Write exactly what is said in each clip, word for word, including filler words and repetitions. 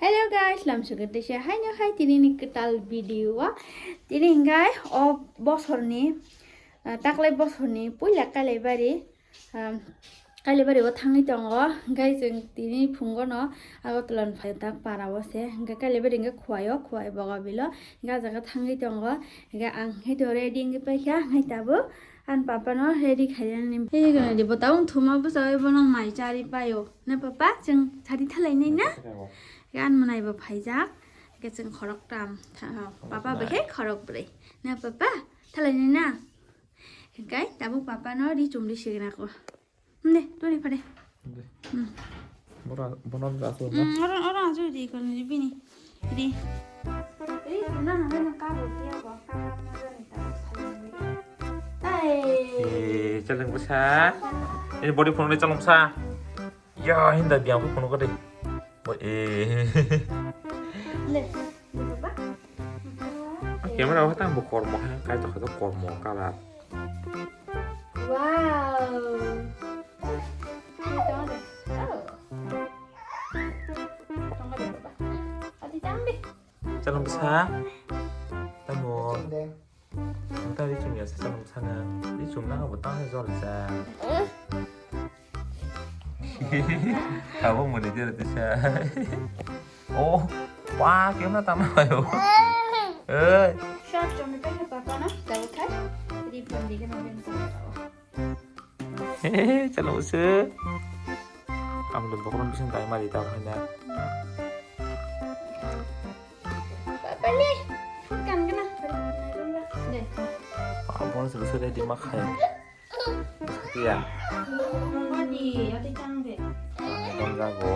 Hello guys, lamsukha teisa haino hai tini ni kwtal video o. Tini hingkai o bosorni, ah, taklai bosorni puila Kailaibari, ah, Kailaibari o thangwi tongo. Hingkai chwng tini phungo no Agartala ni phai tak para o se. Hingkai Kailaibari hingkai Khowai o, Khowai Bogabilo. Hingkai ah jaga thangwi tongo. Hingkai ang hai to ready wngwi paikha. Hingkai tabuk Ani papa no ready khainani. Hey, gana di botang thuma bwsa oi bono mai chari paio. Na papa, chwng chari thalai nai na? Gan manai bo phaijak. Ke chwng khorok tam. Tha-, papa bo khe khorok brwi. Na papa, thalai nai na? Kai tabuk papa no ri chumri signa ko. Ne, tuni phade. Bono, bono asuk na? Hmm, oro, oro asuk di kon di bini. Di. Di, na, na, na, ka bo dia ko. Ka, ka, na, na, na, na. Hai. Eh, chaleng bwsa. Ini body phone ni chaleng bwsa. Ya, hinda biang phone ko de. Bo, eh. Le, le, baba. Camera wa tang bo kormo ha, kai to, kai to kormo kala. Wow. Ini tong de. Oh. Tong de, baba. Adi tang de. Chaleng bwsa. Tamo. Tang di chum ya sa chaleng bwsa na. Di chum na bo tang jor sa. Abo muni dia tu sa. Oh, wah, kena tama ayo. Eh. Short chum ni pen papa na, jauh khai. Di pon di kena pen papa. Hehehe, chaleng bwsa. Ang le bokoron bising tai mari ta hai na. Papa ni, kan kena. Deh. Abon se bwsa ready ma khai. Iya. Nunggu di, ati chang de. Abon jago.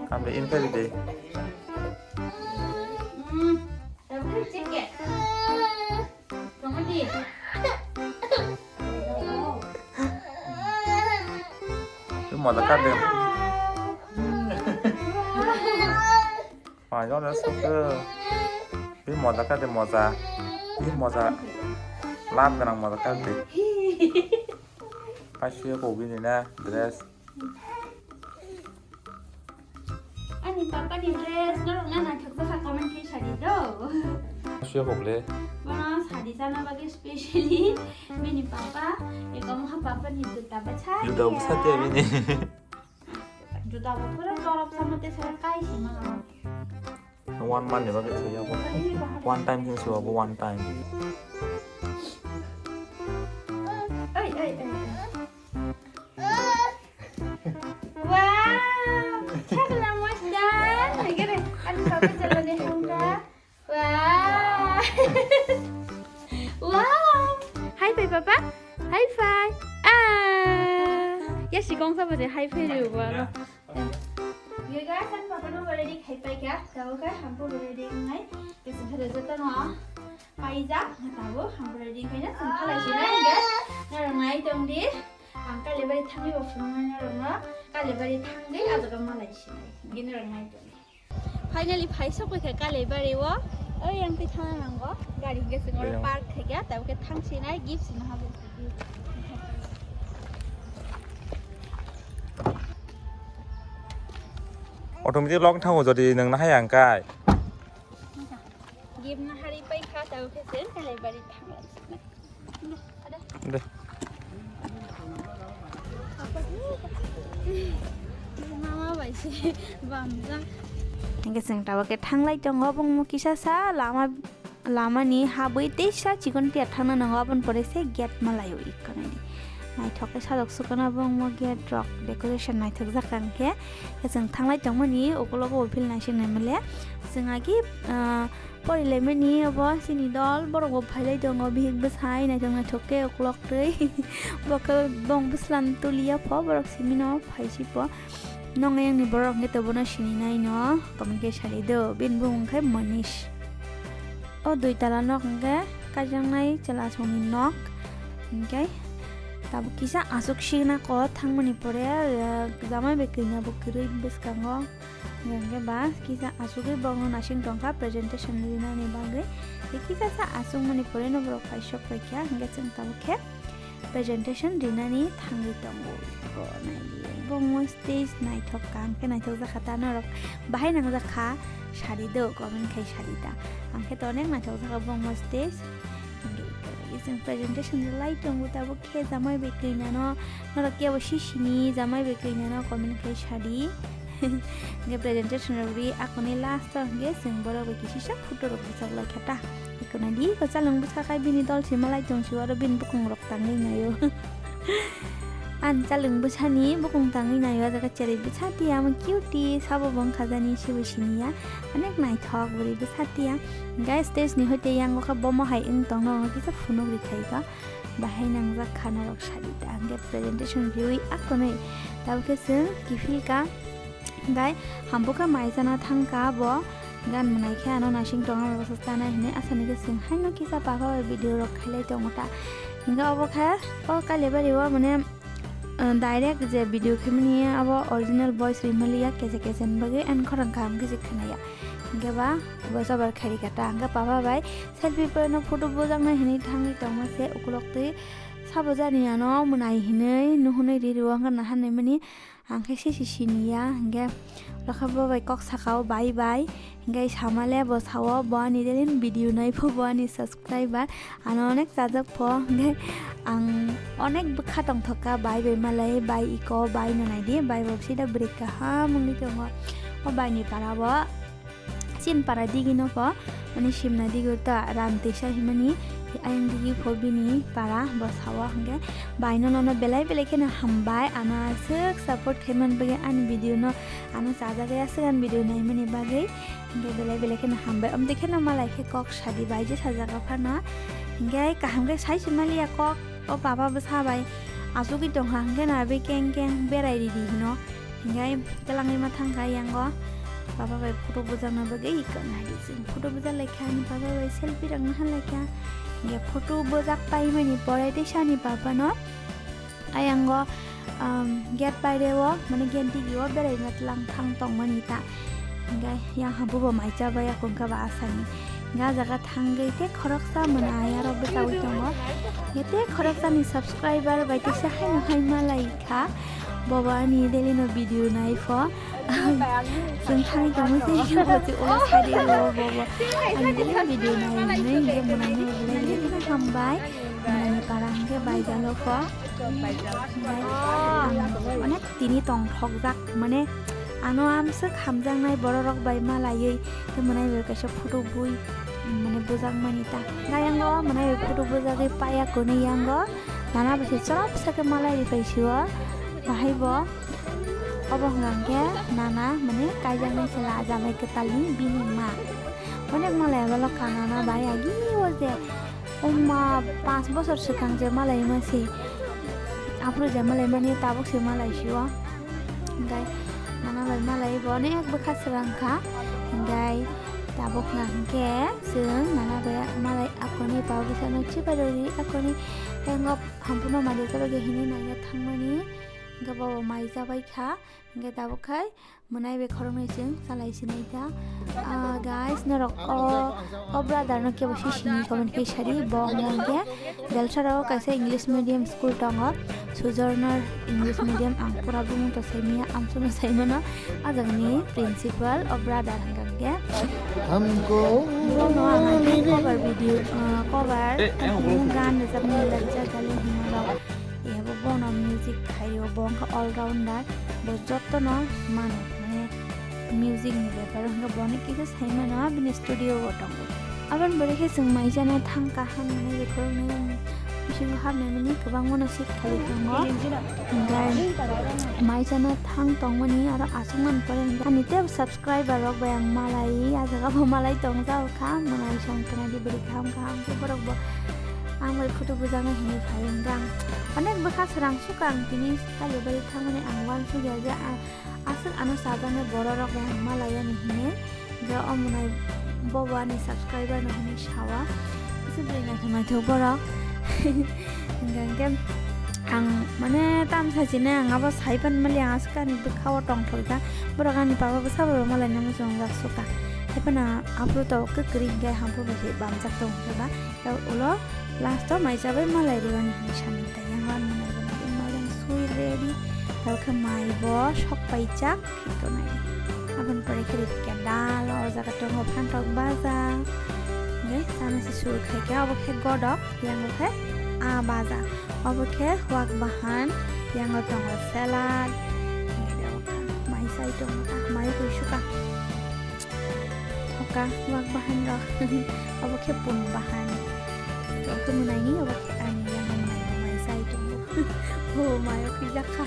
Ambe in kari de. Hmm. Tapi cek ya. Nunggu di. Itu mau dekat deh. Wah, jom dah suka. Ini moja kade moja. Ini moja. Lap ganang moja kade. Pasu ya ko bini na dress. Ani papa ni dress, norok na naithok bwkha comment khe sadi do. Pasu ya ko ble. Bono sadi jana bagwi specially bini papa, eko mokha papa ni juta bwsa. Juta bwsa te bini. Juta bo pura torop samo te sara kai si ma. One month ni bagwi se yabo. One time khe se yabo, one time. Ai, ai, ai, ai. Wow! Chakla mosdan. Gere, ani papa chala de hamka. Wow! Wow! High five, papa. High five. Ah! Ya si kong sa ba je high five re wa. Yo guys, ani papa no ready khai pai kha. Tabo kha hampu ready ngai. Kesi phede jota no. Paijak, tabo hampu ready khai na. Sangkhala si na guys. Norok nai tong di. Ang Kailaibari thangwi bo phunuknai norokno, Kailaibari thangwi ah jaga malai sinai. Gini rok nai tong. Finally phai sok kha Kailaibari o. Oi ang twi thangna nango. Gari hwnkhe chwng oro park khaikha, tabukhe thang sinai, gift sino habwi. Automatic lock thango jodi nang nahai ang kai. Gift nahari paikha, tabukhe chwng Kailaibari thanglai sinai. De. Mama bai se bamjak. Hingke chwng tabuk khe thanglai tongo, bongmo kisa sa lama, lamani habwi teisa chikon tiya thangna nango, aboni pore se gate malaio ikkonani. Naithok khe sajok sukano bongmo gate rok decoration naithokjak kha hingkhe. Khe chwng thanglai tongmani ukulogo bo phil naising naimale. Chwng agi, ah, Porilaimani obo chini dol, borok bo phailai tongo, bihik bwsai naithok naithok khe uklok twi. Bo khe bong bwslan tuliya pho, borok simino phaisi pho. Nong ayangni borok hwnkhe to bono sininai no, comment khe sadi do, bini bumung khe Manish. O dui tala nok hwnkhe kaijaknai chwla songni nok. Hwnkhe tabuk kisa aswk signa ko thangmani pore, eh, jamai bai kanya bo kwrwi bwskango. Hingke ba kisa asugwi borokno naising tongkha presentation rinani bagwi. Tei kisa sa asugmani pore no borok kaisok paikha, hingke chwng tabuk khe presentation rinani thangwi tongo. Iko naidi, Bongmo stage naithok kha, ang khe naithok jakha ta norok bahai nangjak kha sari do, comment khai sari ta. Ang khe to onek naithok jakha bongmo stage. Chwng presentation rwlai tongo tabuk khe jamai bai kwi nano, norok kebo sisini jamai bai kwi nano comment khai sari. Hingke presentation rok ri akoni last o hingke chwng borok bai kisisa photo rok bwchak lai kha ta. Eko nai di, eko chalwng bwsa khai bini dol si malai tong si oro bini bukung rok tangwi naio. Ani chalwng bwsani bukung tangwi naio, o jaga cherwi bwsa tiya, omo cutie, sabo bo wngkha jani, se bo siniya. Onek naithok bwrwi bwsa tiya. Hingke stage ni hoite yango khe bomo hai wng tong no, kisa phunuk ri khai kha. Bahai nangjak kha norok sadi ta. Hingke presentation riwi akonwi tabuk khe chwng kiphil ka. Hingke hambu khe mai chana thang ka bo. Gan mwnai khe ano naising tong, amo bwsa chanai hinwi asani khe chwng haino kisa papa bai video rok khailai tongo ta. Hingke obo khe o Kailaibari o mane, uh, direct je video khaimani abo original voice rimaliya, keche keche ni bagwi ani khorang kaham khe se khwnaya. Hingke ba bo jobar khairi kha ta. Hingke papa bai selfie point no photo bujaknai hinwi thangwi tongma se ukulok twi sabo jani ano mwnai hinwi nuhunwi ri rwo hwnka na hanwi mani ang khe se se siniya. Hingke lokha bo bai kok saka o bai bai hingke sama le bo sao bo ani daily video nai pho bo ani subscriber. Ano onek chajak pho, hingke ang onek bwkha tongthok kha, bai bai malai, bai iko, bai no nai di, bai bo sida bwrwi kaham wngwi tongo. O bai ni para bo, chin para digi no pho, mani simna digi ta ram tisa himani, ayang digi pho bini para bo sao, hingke bai no nono belai belai kheno hambai, ano aswk support khaimani bagwi ani video no, ano chajak ya swk ani video naimani bagwi. Hingke belai belai kheno hambai. Omtwi kheno malai khe kok sadi bai je sajak phano. Hingke kaham khe sai se maliya kok. O papa bwsa bai achugwi tongkha, hingke no abo keng keng berai ridi hino. Hingke telangwi ma thangkha yango. Papa bai photo bujakna bagwi iko nai di chwng. Photo bujak lai kha, ani papa bai selfie rok naha lai kha. Hingke photo bujak paimani pore teisa ani papa no. Ayango, um, gate baire o, mane gate digi o beraina tlang thang tongmani ta. Hingke yang hampu bo mai cha bai akung kha ba asani. Hingke ah jaga thangwi te khoroksa mwnai arok bwchaui tongo. Hingke te khoroksani subscriber bai teisa haino hai malai kha. Bobo ani daily no video nai pho. Chwng thangwi tongma se hingke bo se ulo side o bobo. Ani daily video nai hinwi hingke mwnai no belai belai kheno hambai. Mwnai ni para hingke bai jalo pho. Hingke ang onek tini tongthokjak, mane ano amswk hamjaknai bororok bai malaiwi, tei mwnai bai kaisa photo bui, mane bujakmani ta. Hingke ayango mwnai bai photo bujagwi paiya kwnwi yango, nana bai se chwrap sa khe malai ri pai sio, bahai bo obo hwnka hwnkhe nana, mane kaijaknai chwla jamai kwtalni bini ma. Onek malai abo lokha nana bai agi o je. Oma panch bosor swkang je malai ma se, aphuru je malai mani tabuk se malai sio. Hingke nana bai malai bo onek bwkha swrang kha. Hingke tabuk na hingke chwng nana bai malai akoni pa bwsano chibai rwdi akoni hengo hampuno mari jabai hinwi naiya thangmani. Hingke bo mai jabai kha. Hingke tabuk khai mwnai bai khoroknwi chwng chalai sinai ta. Ah, guys, norok o, o brother no kebo si sini comment khe sadi, bo hwnkhe Belsara o kaisa English medium school tongo, Sujornar English medium, ang pura bumung to saimanya, amsukno saimano, o jagani principal, o brother hwnkhe. Bono ang cover video, ah, cover, gan rwjaknai laijak gali hinmarok. Ebo bono music khaio, bo wngkha all rounder, bo jotono mano, mane music ni bepar o hwnkhe bo onek kisa sai mano, bini studio bo tongo. Aboni pore khe chwng mai chana thang kaham hinwi bisingo hapnai mani kwbangma no seat khali tongo. Hwnkhe mai chana thang tongmani aro aswk mani pore hwnkhe ani tei subscriber rok bai ang malai, ah jaga bo malai tongjak kha, mwnai song tongnaidi bwrwi kaham kaham khe borok bo. Ang bai photo bujakna hinwi phai hwnkhe ang onek bwkha swrang sukha ang tini Kailaibari thangmani ang uansukya je a-, aswk ano chajaknai bororok bai ang malaiyani hinwi. Hwnkhe omo nai bobo ani subscriber no hinwi sawa. Bisi bwrwi naithok naithok borok. Hwnkhe hwnkhe ang mane tamsa chini ang abo sai pan mali ang aswk ani bwkha o tongthokjak. Borok ani baba bwsa bai malaina muchungjak sukha. Haiphano aphuru tabuk kwrwi hwnkhe hamphu bai se bamjak tongo khe ba. Tei ulo last o mai chabai malai rwani hinwi sanwi ta yang ani mwnai rwna mairang sui ready. Tei khe mai bo sok paijak khe tongnai. Aboni pore khe ripikya dal, o jaga tongo phantok baja. Hingke sana se sur khaikhe, obo khe godok, yango khe a baja. Obo khe wak bahan, yango tongo salad. Hingke obo khe mai sai tongo ta, mai koi suka. Thoka wak bahan rok. Obo khe pung bahan. Obo khe mwnaini, obo khe ani, yango mwnaini mai sai tongo. O mayo khe jakha.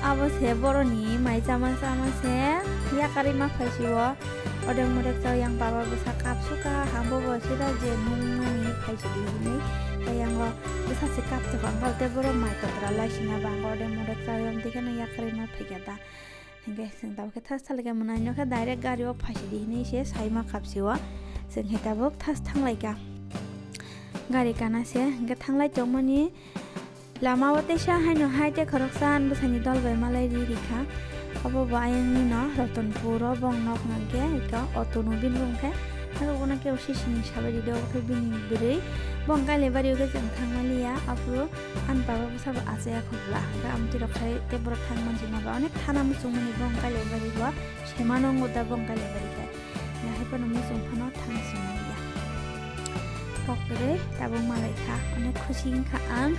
Abo se boroni mai chama chama se yakarwi ma phaisio. Odek modek chao yang baba bwsa kapsuka, hambo bo sida je nungmani phaisi di hinwi. Tei yango bwsa se kaptokha, wngkha tei borok mai kotra laisina ba, wngkha odek modek chao yang, tei kheno yakarwi ma phaikha da. Hingke chwng tabuk khe thas thalike mwnaino khe direct gari o phaisi di hinwi se sai ma kapsio. Chwng khe tabuk thas thanglaikha. Gari kana se hingke thanglai tongmani. Lama o teisa haino hai tei khoroksa ani bwsani dol bai malai ri rikha. Obo bo ayang nino Ratanpur o bong nok nangkhe eka auto no bini bung khe. Aro bono khe sisini sabai ride obo khe bini bwrwi. Bong kailai bari o khe chwng thangmaliya aphuru ani baba bwsa bo achaya khobla. Hingkhe amtwi rok khai tei borok thangman sima ba onek thana muchungmani bong kailai bari bo sema nongo da bong kailai bari khe. Nahai phano muchung phano thang sima ya. Kok kwrwi tabuk malai kha, onek khusi wngkha ang.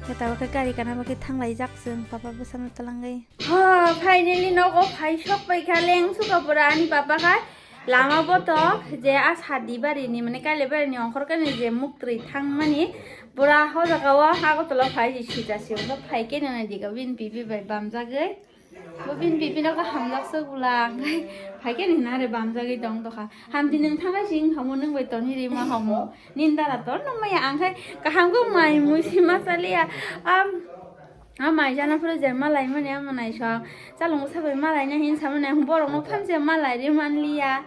Khe tabuk khe gari kana bo khe thanglaijak chwng papa bwsano twlangwi. Ha, finally nogo phai sok pai kha leng suka pura ani papa khai. Lama botok je a sadi barini mane kailai barini ongkhor kani je muktwi thangmani pura ho jaga o Agartala phai si sujasi phai khe nana diga bini pipi bai bamjagwi. Bo bini bibino khe hamjak se bwla, hwnkhe phai khe nini nare bamjagwi tong tokha. Hamti nwng thangkhe sing hamo nwng bai toni rima hamo. Nini dara to nung maya, ang khai kaham khe mai mui si ma chaliya. Am, a mai jana phuru je malai mani amo naisong. Chalung bwsa bai malai na hin samani ang borokno phan je malai ri manliya.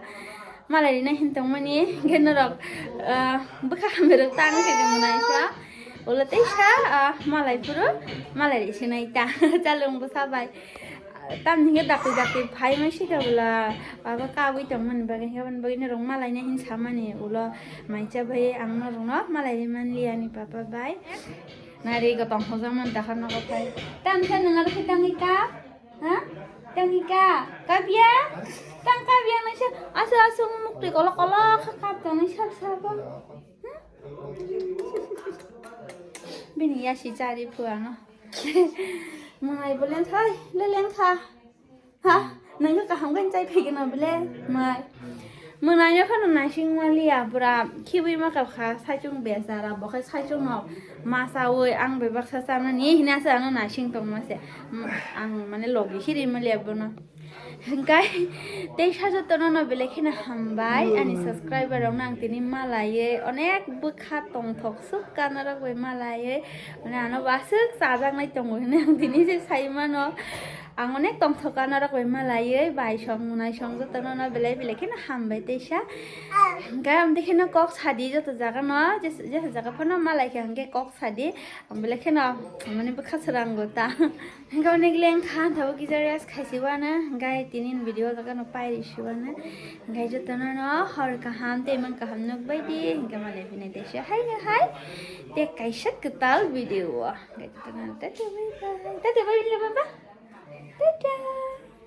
Malai rina hin tongmani, hwnkhe norok, ah, bwkha hamya rok tang khe manaisa. Ulo teisa, ah, malai phuru, malai ri sinai ta. Chalung bwsa bai. Tamni hwnkhe dakti dakti phai mai sika bwla, abo kabui tongmani bagwi, hwnkhe aboni bagwi norok malai na hin samani. Ulo mai cha bai ang norokno malai ri manliya ani papa bai. Nari gotong hojak man dakha nogo phai. Tam khe nang aro khe tangwi ka? Ha? Tangwi ka? Kabya? Tang kabya nang se asu asu mukti kolok kolok kha kap tang nang sab sabo. Hmm? Bini yasi chari phuano. Mangai bo leng thai, le leng kha. Ha, nang khe kaham khe chai phai gano bile, mai. Mwnai no phano naising maliya, pura khiui ma kap kha, saichung bechara, bo khe saichung no ma chaui, ang bai baksa chanani, hina se ano naising tongma se. Mm, ang mane logi siri maliya bono. Hingkai, tei sa joto no no bile kheno hambai, ani subscriber rok no ang tini malaiye, onek bwkha tongthok suk kana rok bai malaiye, mane ano bo aswk chajaknai tongo hine ang tini se sai mano. Ang onek tongthok ka norok bai malaiwi, bai song munai song jotono no belai belai kheno hambai teisa. Hingke amtwi kheno kok sadi joto jaga no, jes-, jesa jaga phano malai kha hingke kok sadi. Ang belai kheno mane bwkha swrango ta. Hingke onek leng kha, ang tabuk kisa rest khaisi wano, hingke tini ni video jaga no pairi si wano. Hingke jotono no hor kaham, tei mang kaham nukbai di, hingke malai phini teisa. Hai no hai, tei kaisa kwtal video o. Hingke jotono no tata bye bye. Tata bye bye le baba. Tata.